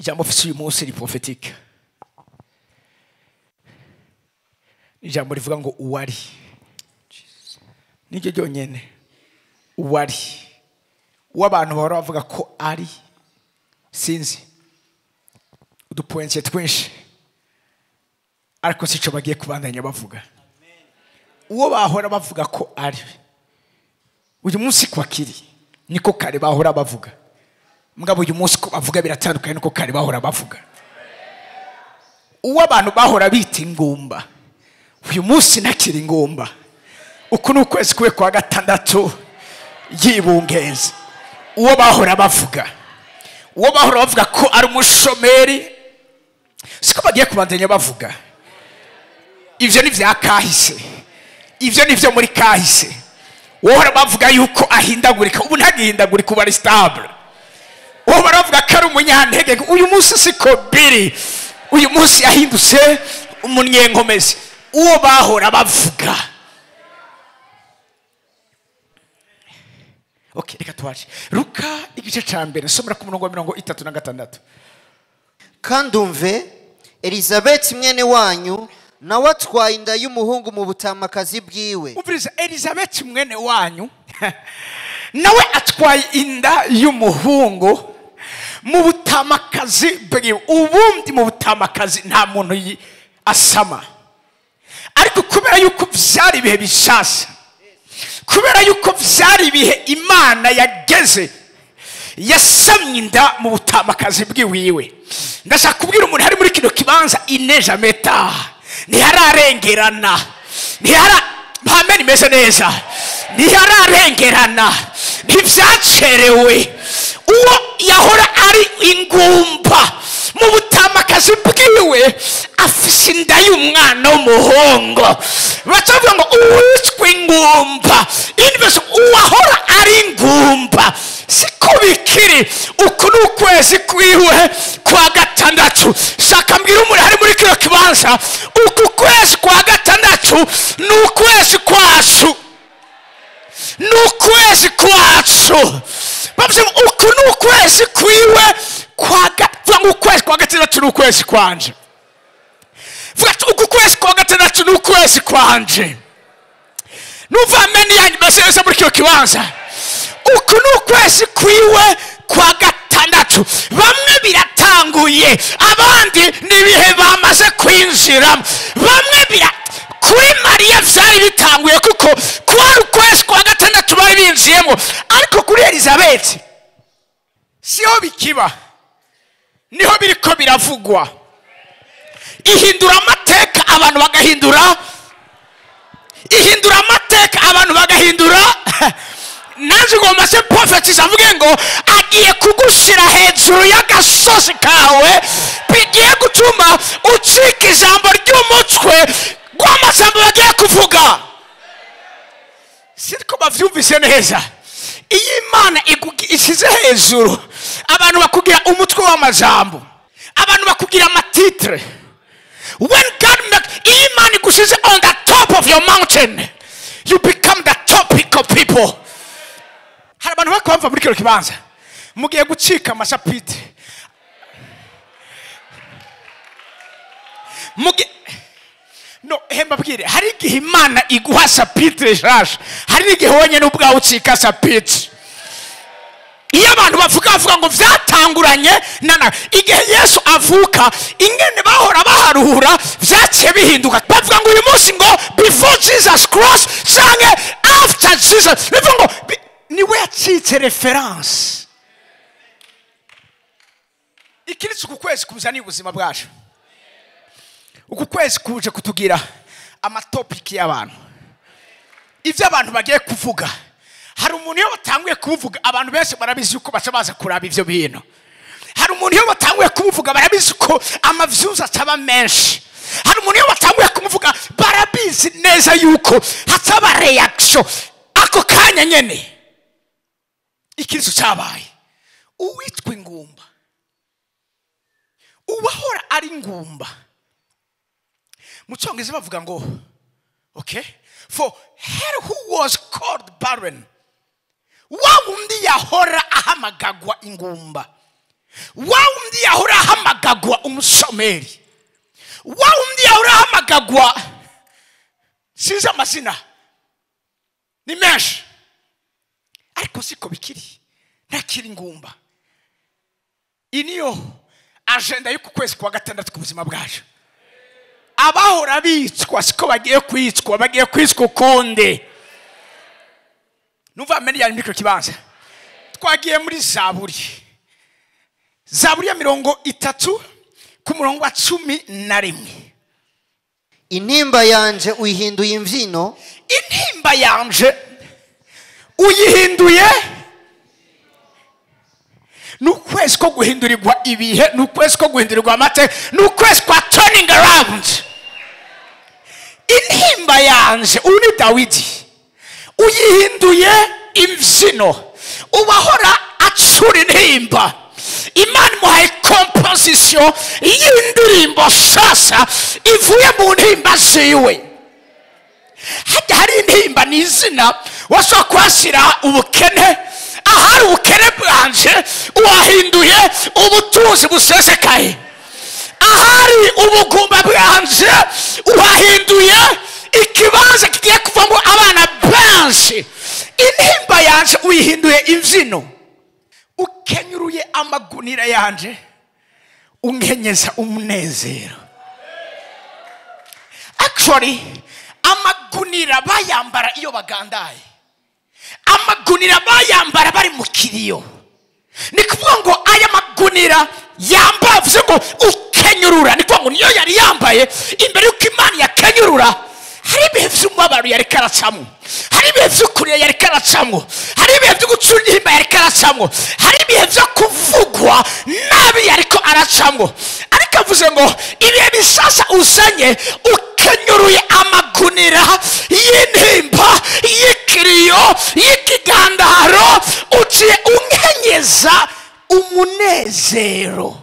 Ijambo mfise uyu munsi ni prophétique. Ijambo rivuga ngo uwari. Niryo ryonyene. Uwari. Uw'abantu bahora bavuga ko ari sinzi. Udupoints twinshi. Ariko sico bagiye kubandanya bavuga. Uwo bahora bavuga ko ari uyu munsi kwakiri niko kare bahora bavuga. Mugabo uyu munsi ko bavuga biratandukanye niko kare bahora bavuga. Uwo abantu bahora bita ingumba uyu munsi nakiri ingumba. Uku ni ukwezi kwe kwa gatandatu yibungenze. Uwo bahora bavuga, uwo bahora bavuga ko ari umushomeri siko bagiye kubandanya bavuga. Ivyo ni vya kahise. Ivyo ni vyo muri kahise. Wohora bavuga yuko ahindagurika, ubu ntagihindagurika, ubu ari stable. Wohora bavuga ko ari umunyantege, uyu munsi siko biri. Uyu munsi yahindutse umunyenkomezi. Uwo bahora bavuga. Okay, reka tuwace. Luka igice ca mbere, somera ku murongo wa 36. Kandi umve Elizabeth mwene wanyu nawe atwaye inda y'umuhungu mu butamakazi bwiwe. Umviriza, Elizabeth mwene wanyu nawe atwaye inda y'umuhungu mu butamakazi bwiwe. Ubundi mu butamakazi nta muntu asama. Ariko kubera yuko vyari ibihe bishasha, kubera yuko vyari ibihe Imana yageze, yasamye inda mu butamakazi bwiwiwe. Ndashaka kubwira umuntu ari muri kino kibanza ineja meta. Ntihararengerana. Ntihara mpameni imeze neza. Ntihararengerana. Ntivyacerewe. Uwo yahora ari ingumba mu butamakazi bwiwe afise inda y'umwana w'umuhungu. Bacavuga ngo uwitwa ingumba. Inverse, uwahora ari ingumba siko bikiri. Uku ni ukwezi kwiwe kwa gatandatu. Shaka mbwira umuntu ari muri kino kibanza, uku kwezi kwa gatandatu ni ukwezi kwacu. Ni ukwezi kwacu. Bavuze ngo uku ni ukwezi kwiwe kwa gatandatu. Ukwezi kwa gatandatu ni ukwezi kwanje. Vuga ati uku kwezi kwa gatandatu ni ukwezi kwanje. Numva ameni yanyu meze neza muri kino kibanza. Uku ni ukwezi kwiwe kwa gatandatu. Bamwe biratanguye, abandi ni ibihe bamaze kwinjiramo. Bamwe bira kuri Mariya vyari bitanguye kuko kwari ukwezi kwa gatandatu bari binjiyemo. Ariko kuri Elizabeth siho bikiba, niho biriko biravugwa. Ihindura amateka abantu bagahindura, ihindura amateka abantu bagahindura. Nanjye ngomba se prophet avuge ngo agiye kugushira hejuru y'agasozi kawe, bigiye gutuma ucika ijambo ry'umutwe rw'amajambo bagiye kuvuga. Siko bavyumvise neza. Iyo Imana ishize hejuru abantu bakugira umutwe w'amajambo, abantu bakugira amatitre. When God make iyo Imana igushize on the top of your mountain, you become the topic of people. Hari abantu bakwamva muri kino kibanza mugiye gucika amashapite. Mugiye no hemba bwire, hari igihe Imana iguha chapitre shasha, hari igihe wonyene ubwawe ucika chapitre. Iyo abantu bavuga ngo vyatanguranye nana, igihe Yesu avuka ingene bahora baharuhura vyaciye bihinduka. Bavuga ngo uyu munsi ngo before Jesus cross canke after Jesus. Bivuga ngo niwe yacitse reference. Ikiretse uku kwezi kuzana ubuzima bwacu. Uku kwezi kuje kutugira amatopiki y'abantu. Ivyo abantu bagiye kuvuga. Hari umuntu iyo batanguye kuvuga abantu benshi barabizi uko baca baza kuraba ivyo bintu. Hari umuntu iyo batanguye kumuvuga barabizi ko amavyuzi ataba menshi. Hari umuntu iyo batanguye kumuvuga barabizi neza yuko hataba reaction ako kanya nyene. Ikiriso cyabaye. Uwitwa ingumba, uwahora ari ingumba, mu cyongereza bavuga ngo okay, for her who was called barren, wa wundi yahora ahamagagwa ingumba, Wa wundi yahora ahamagagwa umushomeri, wa wundi yahora ahamagagwa, sinzi amazina ni menshi, ariko siko bikiri, ntakiri ingumba. Iyi niyo agenda y'uku kwezi kwa gatandatu ku buzima bwacu. Abahora bicwa siko bagiye kwicwa, bagiye kwicwa ukundi. Numva ameni yari muri kibanza. Twagiye muri Zaburi, Zaburi ya 30 ku murongo wa 11. Intimba yanje uyihinduye imbyino. Intimba yanje uyihinduye. Ni ukwezi ko guhindurirwa ibihe, ni ukwezi ko guhindurirwa amateka, ni ukwezi kwa turning around. Intimba yanje, uyu ni Dawidi, uyihinduye imbyino. Ubahora acura intimba, Imana imuhaye composition y'indirimbo sasa ivuye mu ntimba ziwe. Hajya hari intimba ni izina washobora kuhashyira ubukene. Ahari ubukene bwanje uwahinduye ubutunzi busesekaye. Ahari ubugumba bwanje uwahinduye ikibanza kigiye kuvamo abana benshi. Intimba yanje uyihinduye imbyino. Ukenyuruye amagunira yanje unkenyeza umunezero. Actually amagunira bayambara iyo bagandaye, amagunira bayambara bari mu kiriyo. Ni kuvuga ngo aya magunira yambaye, avuze ngo ukenyurura, ni kuvuga ngo niyo yari yambaye imbere y'uko Imana yakenyurura. Hari ibihe by'umubabaro yari karacamo, hari ibihe by'ukurira yari karacamo, hari ibihe byo gucura intimba yari karacamo, hari ibihe byo kuvugwa nabi yariko aracamo. Ariko avuze ngo ibihe bisasa uzanye ukenyuruye amagunira y'intimba y'ikiriyo y'ikigandaro, uciye unkenyeza umunezero.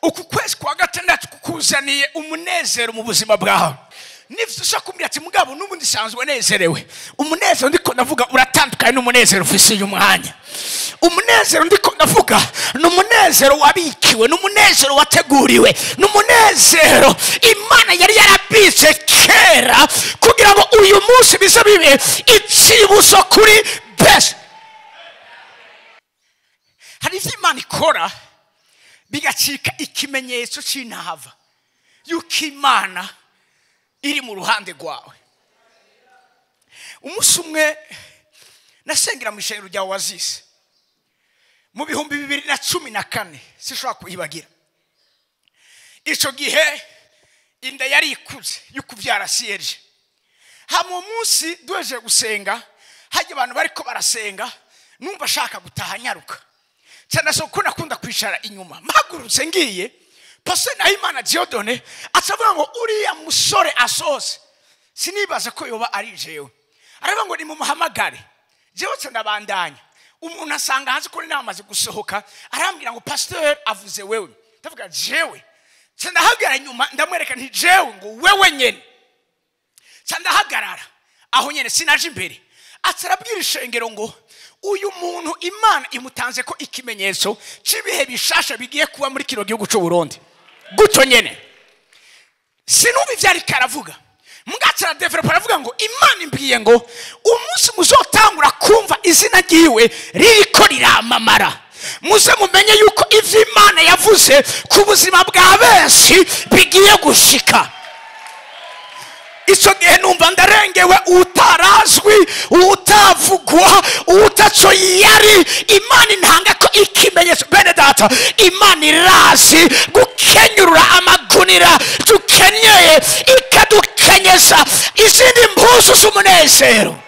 Uku kwezi kwa gatandatu kukuzaniye umunezero mu buzima bwawe. Nivyo ushaka kumbwira ati mugabo n'ubundi sanzwe nezerewe. Umunezero ndiko ndavuga uratandukanye n'umunezero ufise uyu mwanya. Umunezero ndiko ndavuga ni umunezero wabikiwe, ni umunezero wateguriwe, ni umunezero Imana yari yarabitse kera kugira ngo uyu munsi bize bibe icibuzo kuri bese. Hari ivyo Imana ikora bigacika ikimenyetso c'intava yuko Imana iri mu ruhande rwawe. Umunsi umwe nasengera mu ishengero rya Oasis mu 2014, sinshobora kuyibagira. Ico gihe inda yari ikuze yo kuvyara Serge. Hama umunsi duhejeje gusenga, hajya abantu bariko barasenga, numva ashaka gutaha nyaruka. Cyane so ko nakunda kwicara inyuma. Mpagurutse ngiye, Pastor Nahimana Diodone atavuga ngo uriya musore asoze. Sinibaza ko yoba ari jewe. Aravuga ngo nimumuhamagare. Jewe ndabandanya. Umuntu asanga hanze ko namaze gusohoka, arambwira ngo pasteur avuze wewe. Ndavuga jewe. Ndahagarara inyuma ndamwereka nti jewe ngo wewe nyene. Ndahagarara aho nyene sinaje imbere. Atarabwira ishengero ngo uyu muntu Imana imutanze ko ikimenyetso cy'ibihe bishasha bigiye kuba muri kino gihugu cy'u Burundi. Gutyo nyene. Sinumva ivyo ariko aravuga. Mugatara developer aravuga ngo Imana imbwiye ngo umunsi muzotangura kumva izina ryiwe ririko riramamara, muze mumenye yuko ivyo Imana yavuze ku buzima bwa benshi bigiye gushika. Ico gihe numva ndarengewe, utarazwi, utavugwa, utaco yari. Imana intanga ko ikimenyetso. Bene data, Imana irazi gukenyurura amagunira dukenyeye, ikadukenyeza izindi mpuzu z'umunezero.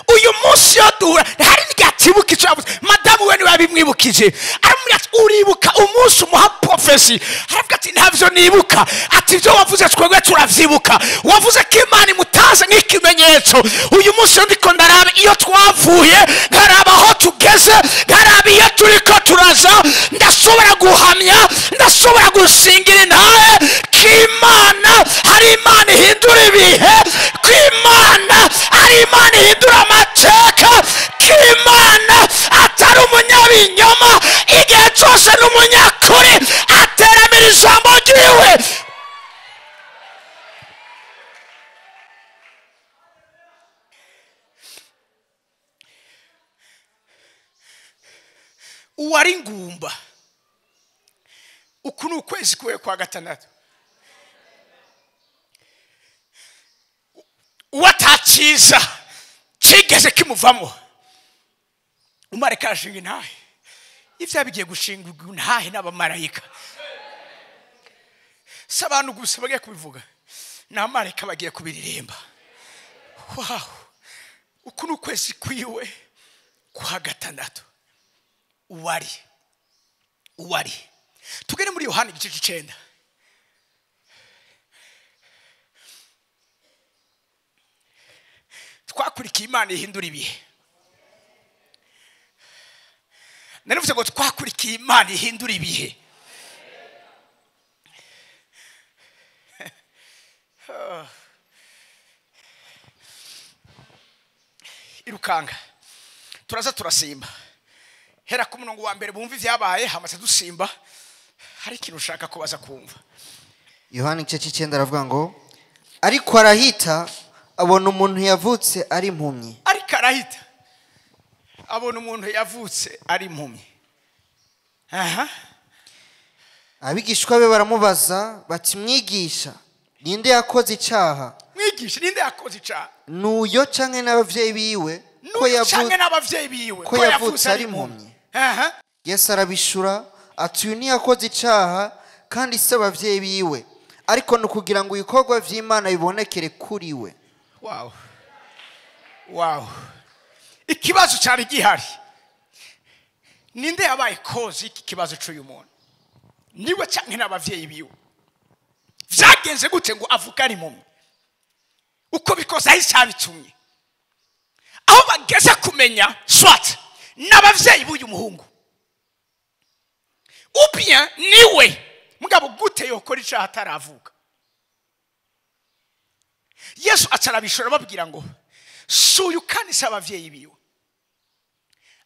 Uyu munsi yo duhura hari n'igihe icyo yavuze, madamu we niwe yabimwibukije. Aramubwira ati uribuka umunsi umuha prophecy? Aravuga ati ntavyo nibuka. Ati ibyo wavuze twebwe turavyibuka. Wavuze ko Imana imutaze nk'ikimenyetso. Uyu munsi ndiko ndaraba iyo twavuye, nkaraba aho tugeze, nkaraba iyo turiko turaza, ndashobora guhamya, ndashobora gushingira intahe ko Imana hari Imana ihindura ibihe, ko Imana ari Imana ihindura amateka, ko Imana atari umunyabinyoma. umunyabinyoma, igihe cyose ni umunyakuri, ateramira ijambo ryiwe. Uwari ingumba, uku ni ukwezi kwe kwa gatandatu, uwatakiza kigeze kimuvamo, umareka ashinga intahe, ibya bigiye gushinga intahe n'abamarayika. Si abantu gusa bagiye kubivuga, n'abamarayika bagiye kubiririmba. Wow, uku ni ukwezi kwiwe kwa gatandatu. Uwari tugere muri Yohana igice cy'icenda. Twakurikiye Imana ihindura ibihe. Narivuze ngo twakurikiye Imana ihindura ibihe. Irukanga turaza turasimba, hera ku murongo wa mbere bumva ivyabaye, hamaze dusimba. Hari ikintu ushaka kubaza kumva. Yohana igice cy'icenda aravuga ngo ariko arahita abona umuntu yavutse ari impumyi. Ariko arahita abona umuntu yavutse ari impumyi. Aha. Abigishwa be baramubaza bati mwigisha, ninde yakoze icaha? Mwigisha, ninde yakoze icaha? Nuyo canke n'abavyeyi biwe ko yavutse ari impumyi? Aha. Yesu arabishura ati uyu ntiyakoze icaha kandi se abavyeyi biwe, ariko ni ukugira ngo ibikorwa vy'Imana bibonekere kuri we. Wow. Wow. Ikibazo cyari gihari. Ninde yabaye kozi iki kibazo cy'uyu muntu? Niwe canke n'abavyeyi biwe? Vyagenze gute ngo avuka ari impumyi? Uko bikoze aho cyabitumye. Aho bageze kumenya swat n'abavyeyi b'uyu muhungu. Ou bien niwe mugabo gute yokora icaha ataravuka? Yesu acarabishora babwira ngo suyu kandi se abavyeyi biwe,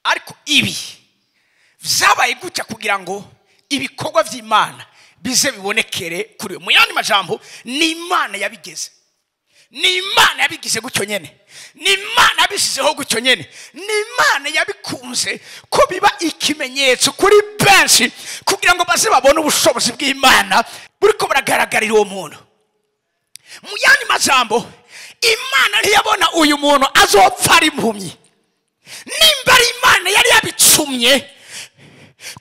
ariko ibi vyabaye gutya kugira ngo ibikorwa vy'Imana bize bibonekere kuri we. Mu yandi majambo, ni Imana yabigeze, ni Imana yabigize gutyo nyene, ni Imana yabishizeho gutyo nyene, ni Imana yabikunze ko biba ikimenyetso kuri benshi kugira ngo baze babone ubushobozi bw'Imana buriko buragaragarira uwo muntu. Mu yandi majambo, Imana ntiyabona uyu muntu azopfa ari impumyi. Nimba ari Imana yari yabicumye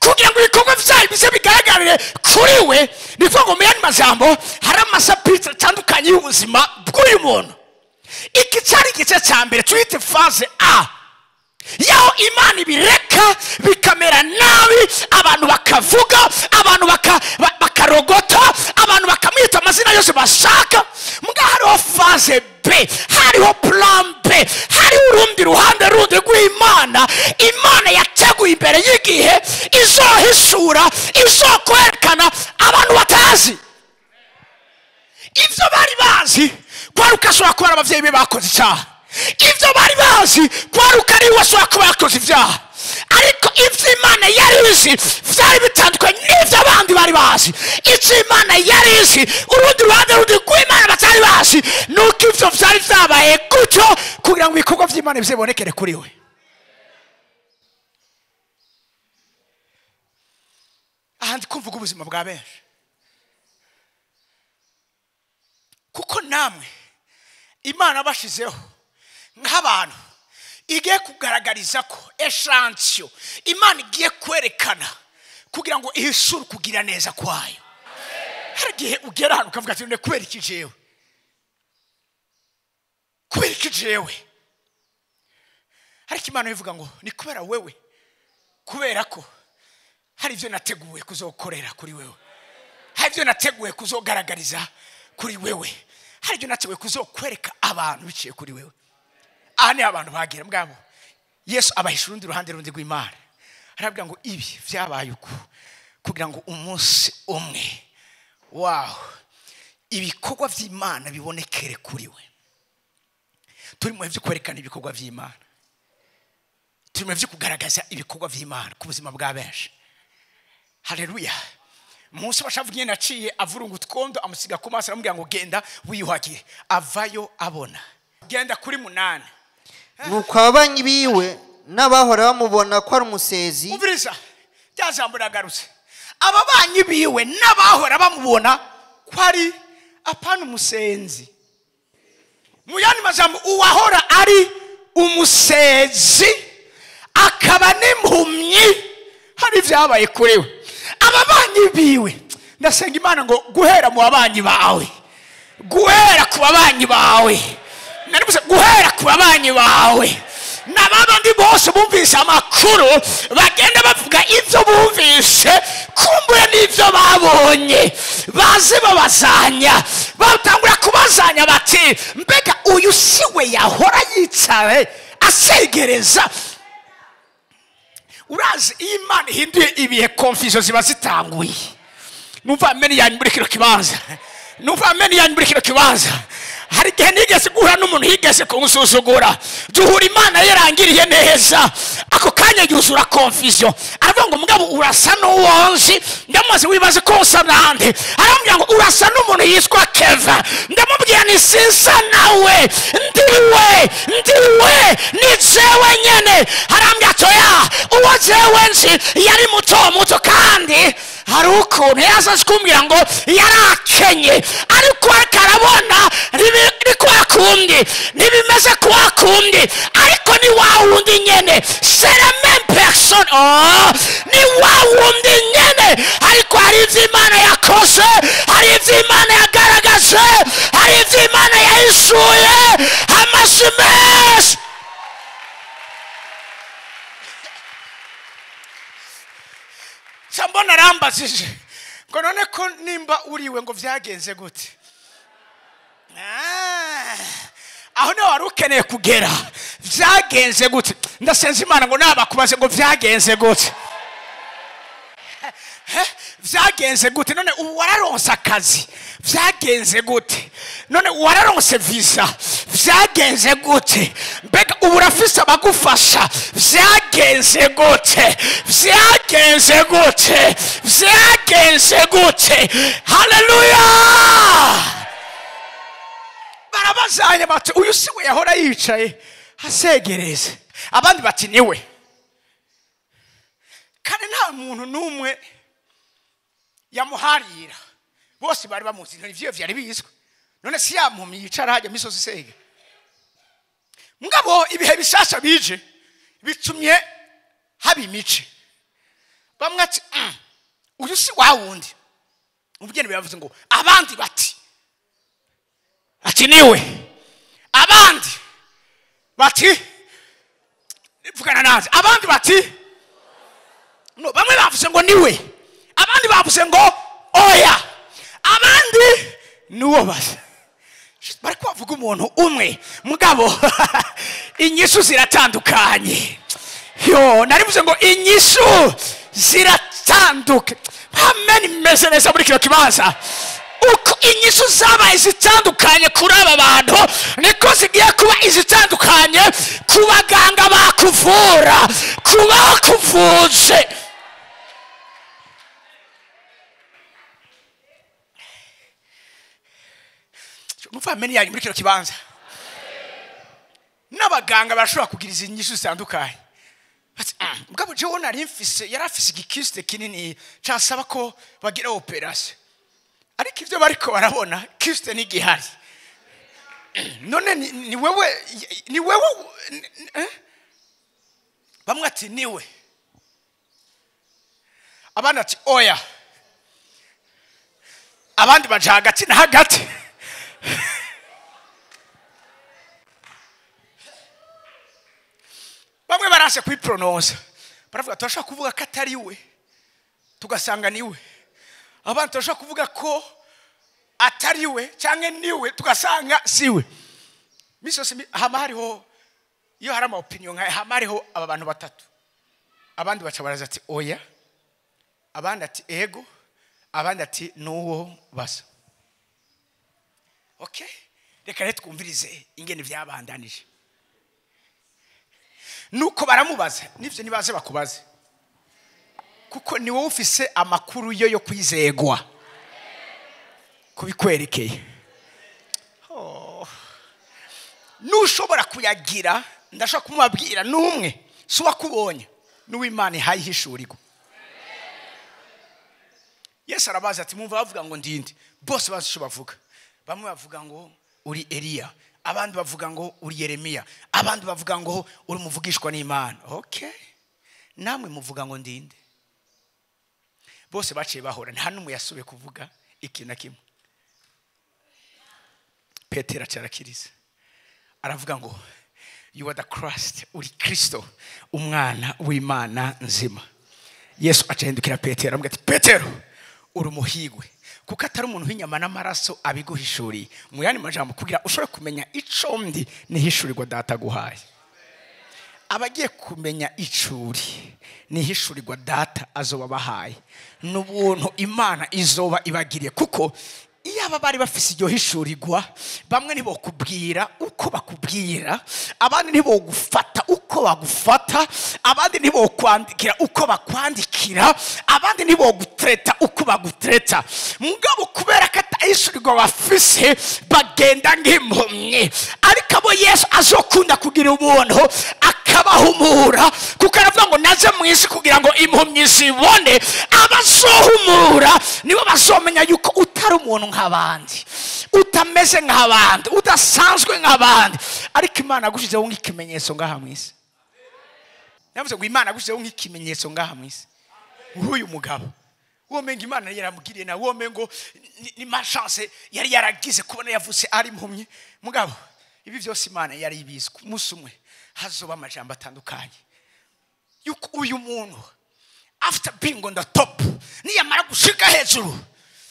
kugira ngo ibikorwa vyayo bize bigaragarire kuri we, ni ukuvuga ngo mu yandi majambo hari amasapitire atandukanye y'ubuzima bw'uyu muntu. Iki cyari igice cya mbere tuyite phase A, yaho Imana ibireka bikamera nabi, abantu bakavuga, abantu bakarogota, abantu bakamwita amazina yose bashaka. Muga hariho phase B, hariho plan B, hariho urundi ruhande rundi rw'Imana. Imana yateguye imbere y'igihe izohishura, izokwerekana abantu batazi. Ivyo bari bazi kwaruka ashobora kuba abavyeyi be bakoze icyaha, ivyo bari bazi kwaruka ari we ashobora kuba yakoze ivyaha, ariko ivyo Imana yari izi vyari bitandukanye n'ivyo abandi bari bazi. Icyo Imana yari izi, urundi ruhande rundi rw'Imana batari bazi, nuko ivyo vyari vyabaye gutyo kugira ngo ibikorwa vy'Imana bizibonekere kuri we. Aha ndi kumvuga ubuzima bwa benshi, kuko namwe Imana bashizeho nk'abantu igiye kugaragariza ko eshansiyo Imana igiye kwerekana kugira ngo ihishure kugira neza kwayo. Hari igihe ugera ahantu ukavuga ati none kubera iki jewe? Kubera iki jewe? Ariko Imana ivuga ngo ni kubera wewe, kubera ko hari ibyo nateguye kuzokorera kuri wewe, hari ibyo nateguye kuzogaragariza kuri wewe, hari ibyo nateguye kuzokwereka abantu biciye kuri wewe. Aha ni abantu bagira mbwabo Yesu abahisha urundi ruhande rundi rw'Imana, arabwira ngo ibi vyabaye uku kugira ngo umunsi umwe waho ibikorwa vy'Imana bibonekere kuri we. Turi mu byo kwerekana ibikorwa vy'Imana, Turimo byo kugaragaza ibikorwa by'Imana ku buzima bwa benshi. Haleluya. Musa bashavuye naciye avurunga utwondo amusiga ku maso aramubwira ngo genda wiyuhagire, avayo abona. Genda kuri 8. Nuko ababanyi biwe n'abahora bamubona ko ari umusezi. Umviriza rya jambo ragarutse. Ababanyi biwe n'abahora bamubona ko ari apana umusenzi. Mu yandi majambo uwahora ari umusezi akaba n'impumyi hari byabaye kuri we. Ababanyi biwe, ndasenga Imana ngo guhera mu babanyi bawe, guhera ku babanyi bawe, naribuze guhera ku babanyi bawe n'abandi bose bumvise amakuru bagenda bavuga ibyo bumvise kumbure n'ibyo babonye, baze babazanya, batangura kubazanya bati mbega uyu si we yahora yicaye asegereza. Urazi Imana ihinduye ibihe, confusion ziba zitanguye. Numva ameni yanyu muri kino kibanza. Numva ameni yanyu muri kino kibanza. Hari igihe nigeze guhura n'umuntu yigeze kumusuzugura, duhura Imana yarangiriye neza, ako kanya yuzura confusion. Aravuga ngo mugabo urasa n'uwonzi, ndamubaza wibaze ko usa nande. Arambwira ngo urasa n'umuntu yitwa Kevin. Ndamubwira ni sinsa nawe, ndiwe, ndiwe, ni jewe nyene. Arambwira ati oya, uwo jewe nzi yari muto muto kandi hari ukuntu yaza kumbwira ngo yarakenye, ariko arabona ni kwa kundi, ntibimeze kwa kundi, ariko ni wa wundi nyene, c'est la même personne. Oh, ni wa wundi nyene, ariko hari ivyo Imana yakoze, hari ivyo Imana yagaragaje, hari ivyo Imana yahishuye. Amashyi menshi. Mbona arambajije ngo none ko nimba uriwe ngo vyagenze gute? Aho niho wari ukeneye kugera. Vyagenze gute? Ndasenza Imana ngo nabakubaze ngo vyagenze gute? Vyagenze gute? None wararonse akazi, vyagenze gute? None wararonse visa, vyagenze gute? Mbega ubu urafise abagufasha, vyagenze gute? Vyagenze gute? Vyagenze gute? Haleluya. Barabazanya bati uyu si we yahora yicaye asegereza. Abandi bati niwe. Kandi nta muntu n'umwe yamuharira, bose bari bamuzi, ivyo vyari bizwi. None si yampumyi yicara hajya misozi sege. Mugabo ibihe bishasha bije bitumye haba imice. Bamwe ati uyu si wa wundi. Ubugeni byavuze ngo abandi bati ati niwe, abandi bati vugana naze, abandi bati no, bamwe bavuze ngo niwe, abandi bavuze ngo oya, abandi nuwo basa. Bari kuvuga umuntu umwe, mugabo inyishu ziratandukanye. Yo, narivuze ngo inyishu ziratandukanye. Amen, meze neza muri kino kibanza. Uko inyishu zabaye zitandukanye kuri aba bantu, niko zigiye kuba izitandukanye ku baganga bakuvura, ku bakuvuje. Numva ameni yanyu muri kino kibanza. N'abaganga barashobora kugira izi nyishu zitandukanye. Bati mugabo jewe nari mfise, yarafise igikiste kinini casaba ko bagira operation. Ariko ivyo bariko barabona kiste nigihari. None ni wewe, ni wewe Bamwe ati niwe, abandi ati oya, abandi baja hagati na hagati. Bamwe barase kwipronounce, baravuga turashaka kuvuga ko atari we, tugasanga niwe. Abandi turashaka kuvuga ko atari we cyangwa niwe, tugasanga siwe. Misosi hama hariho, iyo hari ama opinion nka hama hariho aba bantu batatu. Abandi baca baraza ati oya, abandi ati ego, abandi ati nuwo basa. Okay, reka rero twumvirize ingene vyabandanije. Nuko baramubaza, nivyo nibaze bakubaze, kuko ni wowe ufise amakuru yo yo kwizegwa kubikwerekeye. Oh. Nushobora kuyagira, ndashaka kumubabwira n'umwe si uwakubonye, n'uw'Imana ihaye ihishurirwa. Yesu arabaza ati mumva bavuga ngo ndinde? Bose bazi icyo bavuga. Bamwe bavuga ngo uri Eliya, abandi bavuga ngo uri Yeremiya, abandi bavuga ngo uri umuvugishwa n'Imana. Okay, namwe muvuga ngo ndinde? Bose baciye bahora, nta n'umwe yasubiye kuvuga ikintu na kimwe. Petero acarakiriza aravuga ngo you are the Christ, uri Kristo umwana w'Imana nzima. Yesu acahindukira Petero aramubwira ati Petero uri umuhigwe, kuko atari umuntu w'inyama n'amaraso abiguhishuriye. Mu yandi majambo, kugira ushobore kumenya ico ndi nihishurirwa data guhaye. Abagiye kumenya icuri nihishurirwa data azoba bahaye, n'ubuntu Imana izoba ibagiriye. Kuko iyaba bari bafise iryo hishurirwa, bamwe ntibokubwira uko bakubwira, abandi ntibogufata uko bagufata, abandi ntibokwandikira uko bakwandikira, abandi ntibogutreta uko bagutreta. Mugabo kubera ko atahishurirwa bafise, bagenda nk'impumyi. Ariko abo Yesu azokunda kugira ubuntu akabahumura, kuko aravuga ngo naze mu isi kugira ngo impumyi zibone. Abazohumura nibo bazomenya yuko utari umuntu nk'abandi, utameze nk'abandi, udasanzwe nk'abandi, ariko Imana yagushizeho nk'ikimenyetso ngaha mu isi. Navuze ngo Imana yagushizeho nk'ikimenyetso ngaha mu isi. Uyu mugabo uwo menga Imana yaramugiriye, na uwo mengo ni malchance yari yaragize kubona yavutse ari impumyi. Mugabo ibi byose Imana yari ibizi. Ku munsi umwe hazoba amajambo atandukanye yuko uyu muntu after being on the top, niyamara gushika hejuru,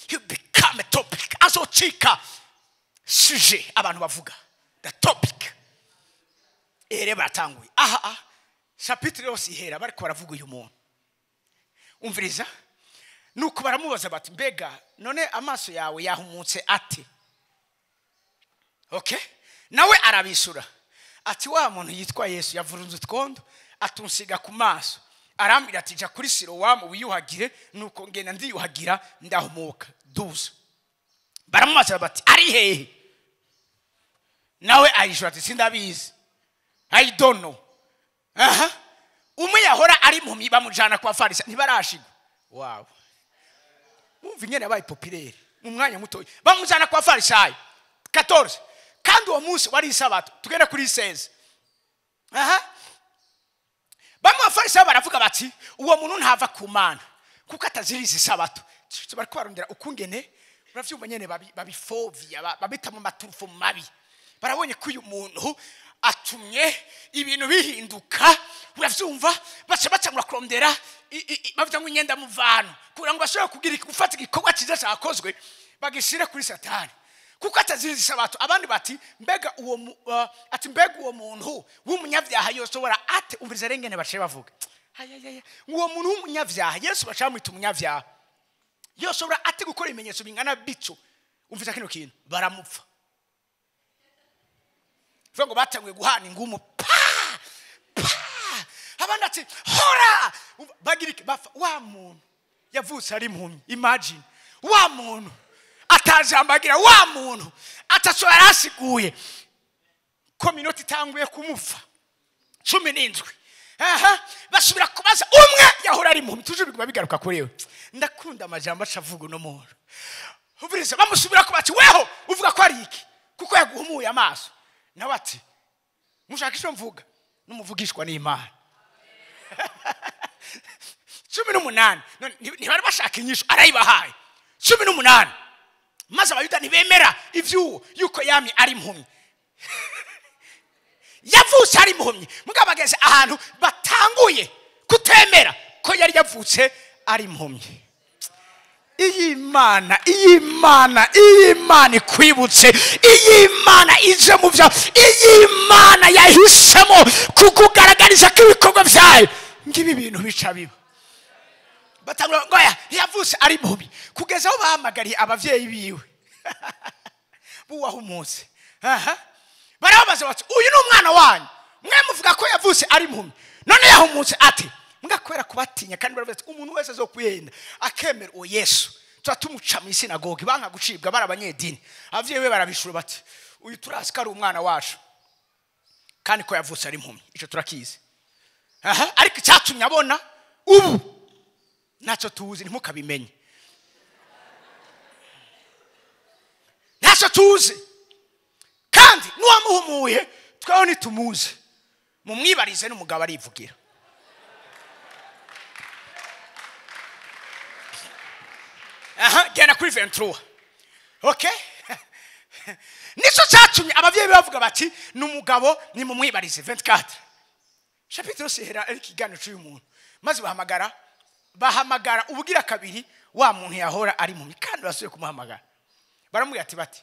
he become a topic, azocika sujet abantu bavuga, the topic. Ere baratanguye aha chapitre yose ihera bariko baravuga uyu muntu. Umviriza, nuko baramubaza bati mbega none amaso yawe yahumutse ate? Okay, nawe arabisura ati wa muntu yitwa Yesu yavurunze utwondo atunsiga ku maso, arambwira ati ja kuri Silowamu wiyuhagire, nuko ngenda ndiyuhagira ndahumuka. 12 baramubaza bati ari hehe? Nawe ayishura ati sindabizi, I don't know. Aha, umwe yahora ari impumyi bamujana kwa Farisa, ntibarashigwa. Wow, mumva ingene yabaye populaire mu mwanya muto. Bamujana kwa Farisayo. 14 kandi uwo munsi wari isabato. Tugende kuri 16. Aha, bamwe bafarisayo baravuga bati uwo muntu ntava ku Mana kuko ataziriza isabato. Bariko barondera ukungene, uravyumva nyene babifovia, babita mu maturufu mabi. Barabonye ko uyu muntu atumye ibintu bihinduka, uravyumva, baca bacangura kurondera bavuga ngo inyenda muvano, kugira ngo bashobore kugira gufata igikorwa cyiza cyakozwe bagishire kuri Satani kuko ataziriza isabato. Abandi bati mbega uwo ati mbega uwo muntu w'umunyabyaha yoshobora ate? Umviriza rengene baciye bavuga ayayaya, uwo muntu w'umunyabyaha Yesu bacamwita umunyabyaha yoshobora ate gukora ibimenyetso bingana bityo? Umviriza kino kintu, baramupfa. Vuga ngo batanguye guhana ingumu, pa pa, abandi ati hora, bagira bapfa. Wa muntu yavutse ari impumyi, imagine, wa muntu atajambagira, wa muntu ataco yarasiguye, ko minota itanguye kumupfa. 17 aha basubira kubaza umwe yahora ari impumyi, tuje biguma bigaruka kuri we. Ndakunda amajambo acavuga uno muntu. Umviriza, bamusubira ko bati weho uvuga ko ari iki kuko yaguhumuye amaso? Nawe ati mushaka icyo mvuga, n'umuvugishwa n'Imana. 18 ntibari bashaka inyishu, arayibahaye. 18 maze abayuda ntibemera ivy'uwo yuko yamye ari impumyi, yavutse ari impumyi. Mugabo bageze ahantu batanguye kutemera ko yari yavutse ari impumyi. Iyi Mana, iyi Mana, iyi Mana ikwibutse, iyi Mana ije mu byawe, iyi Mana yahisemo kukugaragariza ko ibikorwa byayo ngibi bintu bica biba. Batangura ngo yavutse ari impumyi, kugeza aho bahamagariye abavyeyi biwe buwaho umunsi. Aha, barababaza bati uyu ni umwana wanyu? Mwe muvuga ko yavutse ari impumyi, none yahumutse ate? Mwakwera kubatinya kandi baravuze ati umuntu wese azokwihenda akemera uwo Yesu tuba tumuca mu isinagogi. Banka gucibwa, bari abanyedini. Abavyeyi be barabishura bati uyu turazi ko ari umwana wacu kandi ko yavutse ari impumyi, ico turakizi. Aha, ariko icyatumye abona ubu ntacyo tuzi, ntimukabimenye, ntacyo tuzi. Kandi n'uwamuhumuye tweho ntitumuzi, mumwibarize n'umugabo arivugira. Aha, genda kuri 23. Okay? Nicyo cyatumye abavyeyi bavuga bati n'umugabo nimumwibarize. 24 chapitre yose ihera ari ikiganiro cy'uyu muntu. Maze bahamagara ubugira kabiri wa muntu yahora ari mu kandi basubiye kumuhamagara, baramubwira ati bati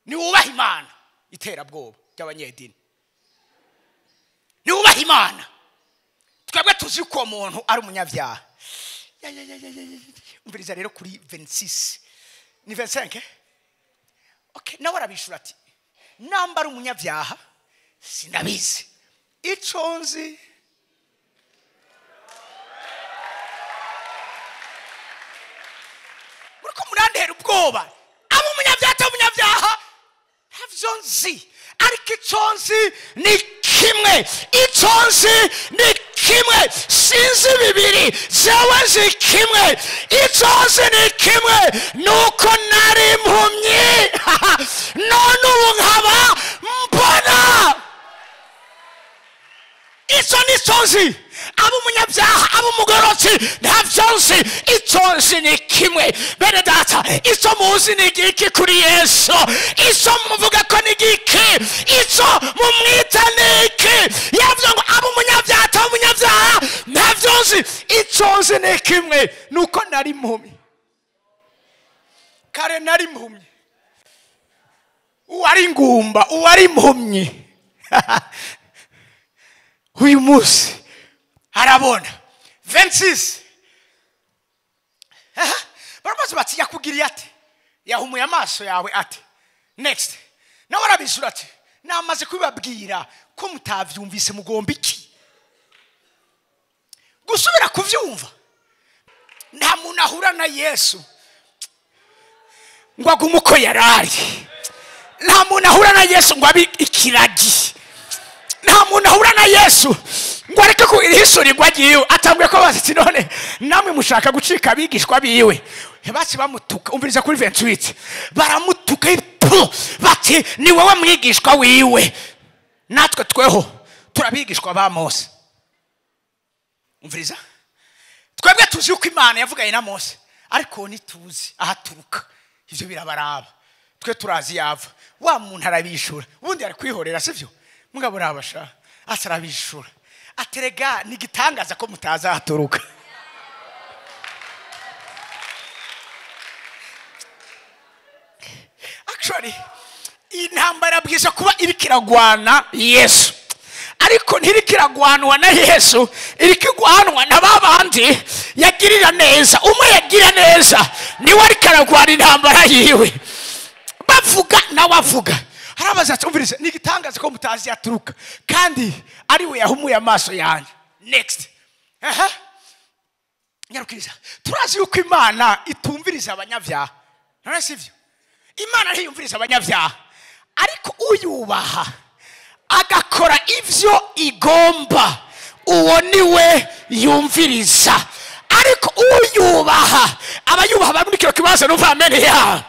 niwubaha Imana, iterabwoba ry'abanyedini, niwubaha Imana, twebwe tuzi ko uwo muntu ari umunyabyaha. Umviriza rero kuri 26 ni 25. Okay, nawe arabishura ati namba ari umunyabyaha sinabizi, ico nzi muriko murantera ubwoba, abo umunyabyaha atari umunyabyaha ntavyo nzi, ariko ico nzi ni kimwe, ico nzi ni kimwe, sinzi bibiri, jewe nzi kimwe, ico nzi ni kimwe, nuko nari impumyi none ubu nkaba mbona. Ico nico nzi, abo umunyabyaha abo umugorotsi ntavyo nzi, ico nzi ni kimwe. Bene data, ico muzi ni igiki kuri Yesu? Ico muvuga ko ni igiki? Ico mumwita ni iki? Yavuze ngo abo umunyabyaha atari umunyabyaha ntavyo nzi, ico nzi ni kimwe, nuko nari impumyi kare, nari impumyi, uwari ingumba, uwari impumyi uyu munsi arabona. 26 barabaza bati yakugiriye ate? Yahumuye amaso yawe ate? Next. Nawe arabishura ati namaze kubibabwira ko mutavyumvise, mugomba iki gusubira kuvyumva? Nta muntu ahura na Yesu ngo agume uko yarari, nta muntu ahura na Yesu ngo abe ikiragi, nta muntu ahura na Yesu ngo areke kuhishurirwa agiye. Atambwiye ko bazi none namwe mushaka gucika abigishwa biwe. Basi bamutuka, umviriza kuri 28, baramutuka bati ni wowe mwigishwa wiwe, natwe tweho turabigishwa ba Mose. Umviriza, twebwe tuzi uko Imana yavuganye na Mose, ariko ntituzi ahaturuka, ivyo birabaraba, twe turazi yava. Wa muntu arabishura, ubundi ari kwihorera, sivyo? Mugabo urabasha atarabishura, aterega ni gitangaza ko mutaza haturuka. Actually intambara bwiza kuba irikiragwana Yesu, ariko ntirikiragwanwa na Yesu, irikigwanwa na babandi yagirira neza. Umwe yagira neza niwe arikaragwana intambara yiwe, bavuga nawe avuga. Harabaza ati umvirize, ni igitangaza ko mutazi yaturuka kandi ari we yahumuye amaso yanjye. Next. Aha, nyarukiriza, turazi yuko Imana itumviriza abanyabyaha, none sivyo? Imana ntiyumviriza abanyabyaha, ariko uyubaha agakora ivyo igomba uwo niwe yumviriza. Ariko uyubaha, abayubaha bari muri kino kibanza numva amen ya,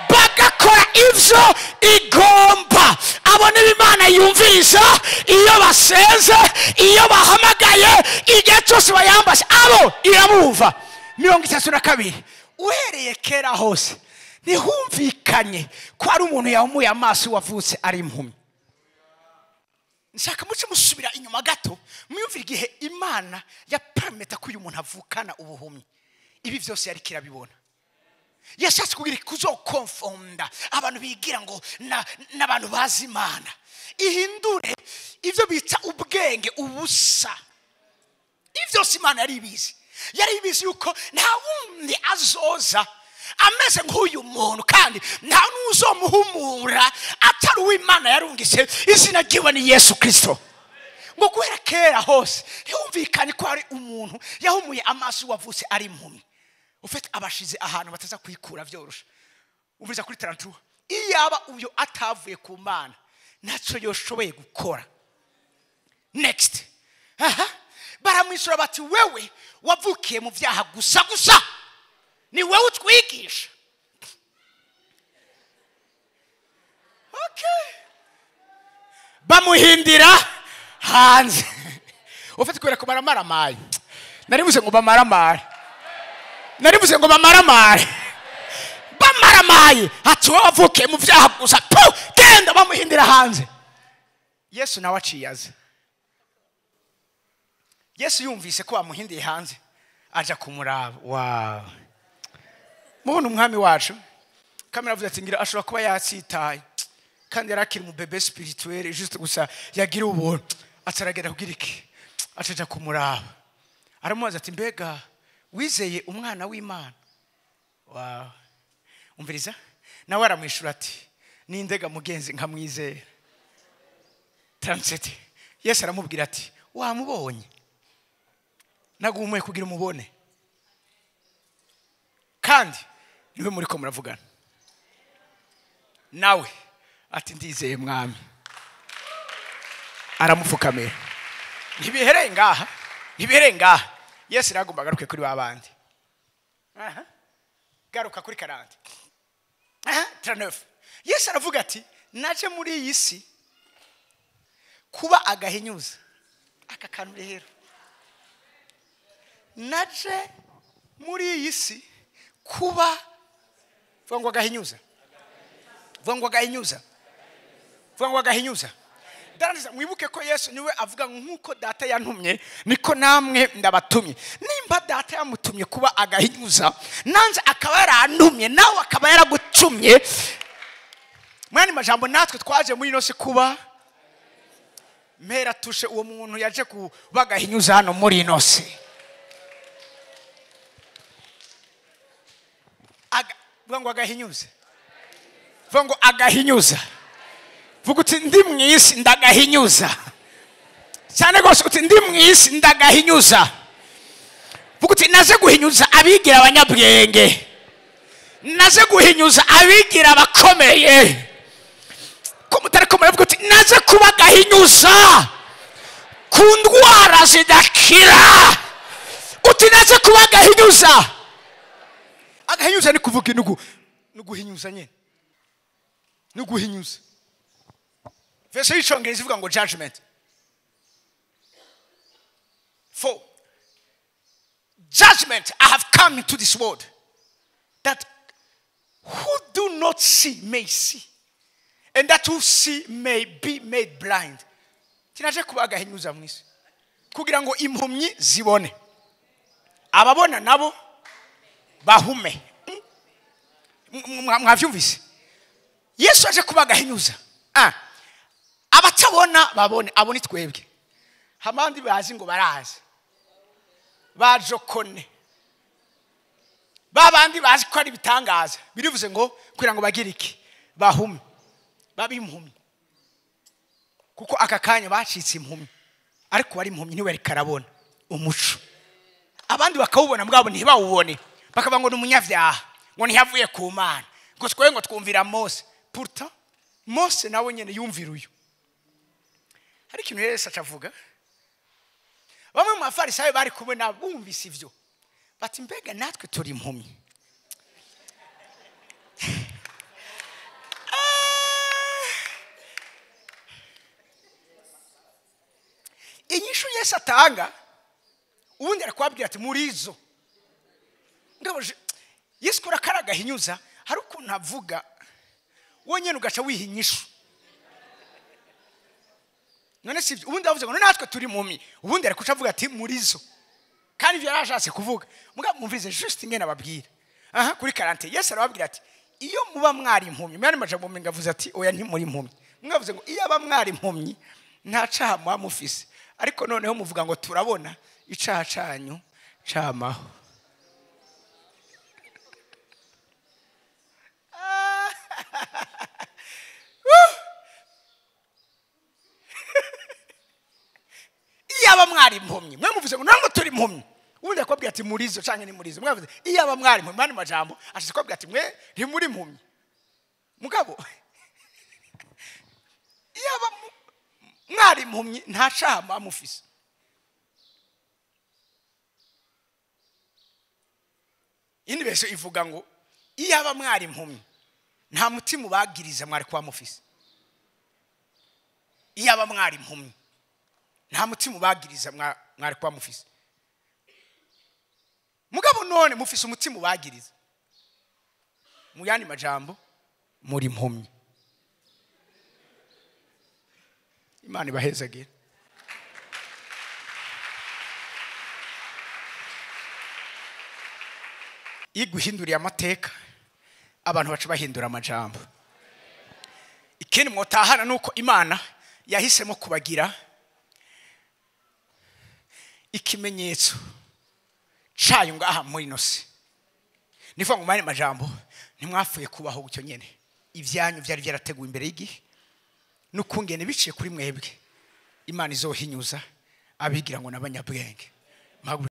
bagakora ivyo igomba, abo nibo Imana yumviriza iyo basenze, iyo bahamagaye, igihe cyose bayambase, abo irabumva. 32 uhereye kera hose ntihumvikanye ko ari umuntu yahumuye amaso wavutse ari impumyi. Nshaka muce musubira inyuma gato mwiyumvire igihe Imana yapermeta ko uyu muntu avukana ubuhumyi, ibi vyose yari kirabibona. Yashatse kugira kuzokonfonda abantu bigira ngo n'abantu bazi Imana, ihindure ivyo bita ubwenge ubusa. Ivyo byose Imana yari ibizi, yari ibizi yuko nta wundi azoza ameze nk'uyu muntu kandi Kandi nta n'uzomuhumura atari uw'Imana yarungitse, izina ryiwe ni Yesu Kristo. Ngo guhera kera hose ntihumvikane ko hari umuntu yahumuye amaso wavutse ari impumyi. Ufite abashize ahantu bataza kwikura byoroshe. Umviriza kuri 33, iyaba uyo atavuye ku Mana ntacyo yoshoboye gukora. Next. Aha. Baramwisura bati wewe wavukiye mu byaha gusa gusa, ni wewe utwigisha. Okay. Bamuhindira hanze. Ufite kubera ko baramaramaye. Narivuze ngo bamaramare. Narivuze ngo bamaramare. Bamaramaye. Ati wowe wavukiye mu byaha gusa. Genda, bamuhindira hanze. Yesu nawe aciye aza. Yesu yumvise ko bamuhindiye hanze, aja kumuraba. Wow. Mubona umwami wacu kamera avuze ati ngira ashobora kuba yatsitaye kandi yarakiri mu bébé spirituel, juste gusa yagira ubuntu, ataragera kugira iki, acaja kumuraba, aramubaza ati mbega wizeye umwana w'Imana? Wow. Umviriza, nawe aramwishura ati nindega mugenzi nkamwizera. 37, Yesu aramubwira ati wamubonye, nagumuye kugira umubone, kandi niwe muri ko muravugana. Nawe ati ndizeye mwami, aramupfukamira. Ntibihereye ngaha, ntibihereye ngaha. Yesu aragomba agaruke kuri babandi. Aha. Garuka kuri 40. Aha, 39. Yesu aravuga ati naje muri iyi si kuba agahinyuza. Aka kantu rero, naje muri iyi si kuba, vuga ngo agahinyuza, vuga ngo agahinyuza, vuga ngo agahinyuza. Ndarangiza, mwibuke ko Yesu niwe avuga nk'uko data yantumye niko namwe ndabatumye. Nimba data yamutumye kuba agahinyuza, nanze akaba yarantumye, nawe akaba yaragutumye. Mwani majambo, natwe twaje muri ino si kuba mpera tushe uwo muntu yaje kuba agahinyuza hano muri ino si. Vuga ngo agahinyuza, vuga ngo agahinyuza, vuga uti ndi mu isi ndagahinyuza cyane rwose, uti ndi mu isi ndagahinyuza. Vuga uti naje guhinyuza abigira abanyabwenge, naje guhinyuza abigira abakomeye. Ko mutari ko muravuga uti naje kuba agahinyuza ku ndwara zidakira, uti naje kuba agahinyuza. Agahinyuza ni kuvuga inugu, nuguhinyuza nyene, nuguhinyuza. Verse y'icongereza ivuga ngo judgment. For judgment I have come into this world, that who do not see may see, and that who see may be made blind. Kinaje kuba agahinyuza mu isi kugira ngo impumyi zibone, ababona nabo bahume. Mwavyumvise? Yesu aje kuba agahinyuza, abatabona babone, abo ni twebwe. Hamandi bazi ngo barazi bajokone, babandi bazi ko ari bitangaza, birivuze ngo kugira ngo bagire iki, bahume, babe impumyi. Kuko aka kanya bacitse impumyi, ariko wari impumyi ntiwe karabona umuco, abandi bakawubona mugabo ntibawubone, bakavuga ngo ni umunyabyaha, ngo ntiyavuye ku Mana, ngo twe ngo twumvira Mose. Pourtant Mose nawe nyene yumvira uyu. Hari ikintu Yesu acavuga, bamwe mu bafarisayo bari kumwe nabo bumvise ivyo bati mbega natwe turi impumyi. Inyishu Yesu atanga ubundi arakwabwira ati murizo. Ngabo Yesu kora karagahinyuza, hari ukuntu avuga wonyene ugaca wiha inyishu. None si ubundi avuze ngo natwe turi impumyi, ubundi arikuca avuga ati murizo. Kandi ivyo yarashatse kuvuga, mugabo mumvise juste ingene ababwira. Aha kuri 40 Yesu arababwira ati iyo muba mwari impumyi, mwari majambo menga avuze ati oya ntimuri impumyi. Mwavuze ngo iyo aba mwari impumyi nta caha muba mufise, ariko noneho muvuga ngo turabona, icaha canyu camaho. mwari impumyi, mwe muvuze ngo namwe turi impumyi, ubundi akubwira ati murizo canke ni murizo. Mwavuze iyaba mwari impumyi, mani majambo ashize kubwira ati mwe ntimuri impumyi. Mugabo iyaba mwari impumyi nta caha mufise. Indi verse ivuga ngo iyaba mwari impumyi nta mutima ubagiriza mwari kwa mufise. Iyaba mwari impumyi nta mutima ubagiriza mwari kwa mufise. Mugabo none mufise umutima ubagiriza. Mu yandi majambo muri impumyi. Imana ibahezagire. Iguhinduriye amateka, abantu baca bahindura amajambo. Ikindi mwotahana nuko Imana yahisemo kubagira ikimenyetso cayo ngaha muri ino si. Nivuga ngo mani majambo ntimwapfuye kubaho gutyo nyene, ivyanyu vyari vyarateguwe imbere y'igihe, n'ukungene biciye kuri mwebwe Imana izohinyuza abigira ngo n'abanyabwenge.